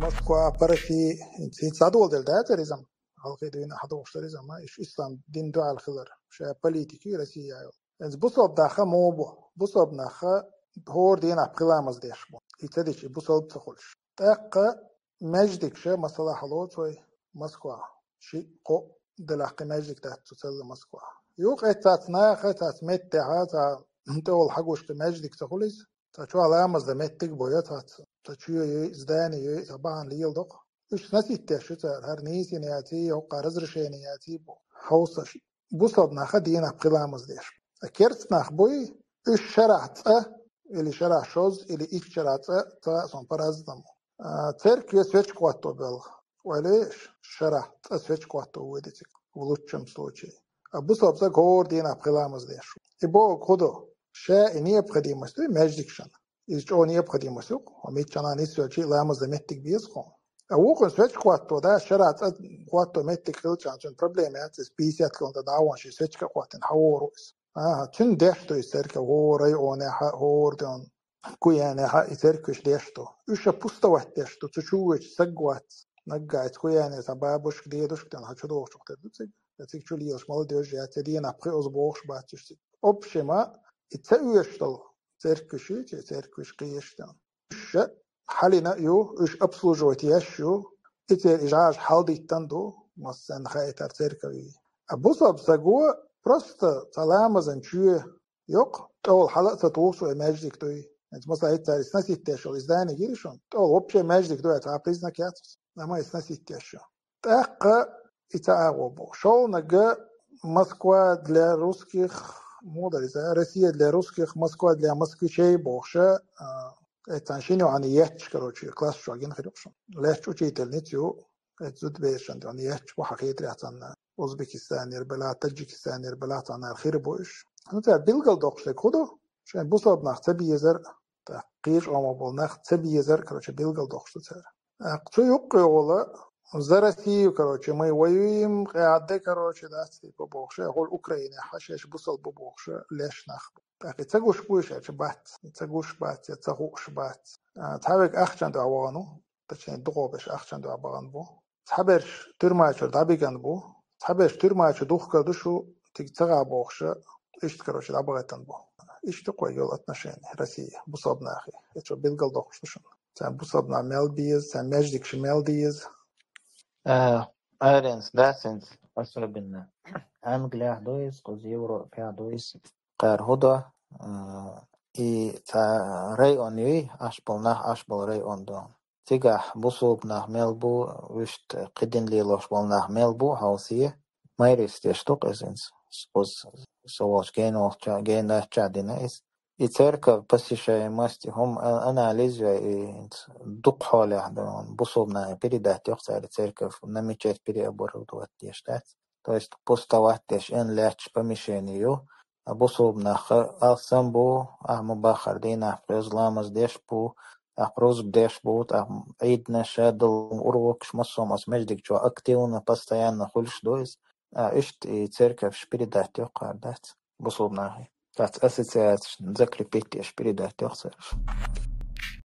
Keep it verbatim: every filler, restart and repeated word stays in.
Москва, по России, ци цадол дел да царизм. Халкъи дуьйна хьадохуш царизм, иш ислам дин дуьхьал хилар. Ша политики Россия йол. Эз бусалба даха мо бу. Бусалба наха хор дина пхиламаз деш бу. И цадичи бусалба ца хулш. ТӀаккха маьждиг ша масала хьало цой Москва. Ши кхо делахкъи маьждиг дац цу целла Москва. Юкъе цац наха, цац меттеха, ца тӀол хьагушка маьждиг ца хулиз. Ца чу ламаз да меттиг боя цац. Ца чуе юй, здани юй, ца бахан лиел докъ. Уьш наситтеш шу цар, хӀар нийсин яци, хӀокха разрешение яци бу. Хьовсаш. Бусалба наха дина пхиламаз деш. А керц нах буй, уьш шарахь цӀа, или шарахь шоз, или ич шарахь цӀа, ца сон по-разному. А, церкви свечка хӀотто белла. Ойли шарахь цӀа свечка хӀотто вуй дицик, в лучшем случае. А бусалба ца гор дина пхиламаз деш. И бо кудо, ша и необходимость, и маьждиг шан. Из чӀо необходимость юкъ, хьо миччана нисвелчи ламаз да меттиг беза хьо. А вукхун свечка хӀотто, да, шарахь цӀа хӀотто меттиг хилчан, цун проблема яц, из пятьдесят километр дӀаван ши свечка хӀоттин хьавору из. Аха, цун деш ду из церкви, хӀо районехьа, хӀор ден, куянехьа и церквиш деш ду. Уьш а пустовать деш ду, цу чу вуьйч саг вац. Наггайц куяне са бабушка, дедушка ден хьа чу дохучух тер ду цига. Я цига чу лелаш молодёжь яц, я дина пхи оз бохуш бац уьш цига. Общема, и ца уьш долу церквиш ю, церквиш кхиеш ден. Уьш хьалина ю, уьш обслуживать еш ю, и церкви жаж хьалдиттан ду, массен хаитар церкви. А бусалба саго просто ца ламазан чуе йокъ, тӀол хьала а ца тухуш вай маьждиг дуй. Эца масала хӀетта цари сносить деш йолу, и здание гири шун, тӀол вообще маьждиг дуй, цхьа признак яц. Нама и сносить деш ю. ТӀаккха и ца агӀо бу. Шолнага Москва для русских, мудар иза, Россия для русских, Москва для москвичей бохуша, а, эцан шин йоӀани етташ, короче, класс чу гина хир ю шун. Лаьтташ учительница ю, эца зудбершан йоӀани етташ бу хьан хетарехь цанна. Узбекистанера бела, Таджикистанера бела цанна хир бу уьш. Ну, ца билгал доккхуш дерг хӀун ду? Шайн бусалба нах ца безар, тӀаккха кхечу Ӏамо болу нах ца безар, короче, билгал доккхуш ду цара. ТӀаккха цу юккъехула, за Россию, короче, мы воюем, къаьхьа де, короче, дац, типа, бохуша, хӀула Украинехь, шаьш бусалба бу бохуша, леш нах бу. ТӀаккха и ца гуш буй шаьш бац, и ца гуш бац, я ца хууш бац. А, цхьаверг ахчан дуьхьа вахана ву, точнее, дукхахберш ахчан дуьхьа бахана бу. Цхьаберш туьрма чуьра дӀабиган бу, цхьаберш туьрма чу духкар ду шу, тига ца гӀа бохуша, иштта, короче, дӀабахийтан бу. Иштта кхойга йолу отношение Россия, бусалба нахе. Эцо билгал доккхуш ду шуна. Царна бусалба нах мел беза, царна маьждигаш мел деза. А, аренца, дасенца, особенно Англиях ду иза, кхуза Европехь ду иза. Кхара хӀун до, а, и цхьа район юй, аш болу нах, аш болу район ду. Цигахь бусулба нах мел бу, вуьшта кхидина лелош болу нах мел бу, хьовсае. Майрис деш ду-кх иза хӀинца. Кхуза со волчу гена волча-, гена даьчча дина иза. И церковь посещаемость, хӀума а-, анализ йой, и хӀинца дукха хьолехь ду, бусулба нахе передать йо-кх цара и церковь, на мечеть переоборудовать деш дац. То есть пустовать деш, эн лаьтташ помещение ю, а бусулба нах алссам бу, ахь ма-баххара дийнахь пхоьазза ламаз деш бу, тӀаккха рузба деш бу, тӀаккха Ӏийданаш, шадолу урокаш, массо а массо маьждиг чохь активно, постоянно хуьлуш ду иза. А, иштта и церковьш передать йо-кх кхара дац бусулба нахе. Дац ассоциацияшна закрепить деш передать йо-кх цара.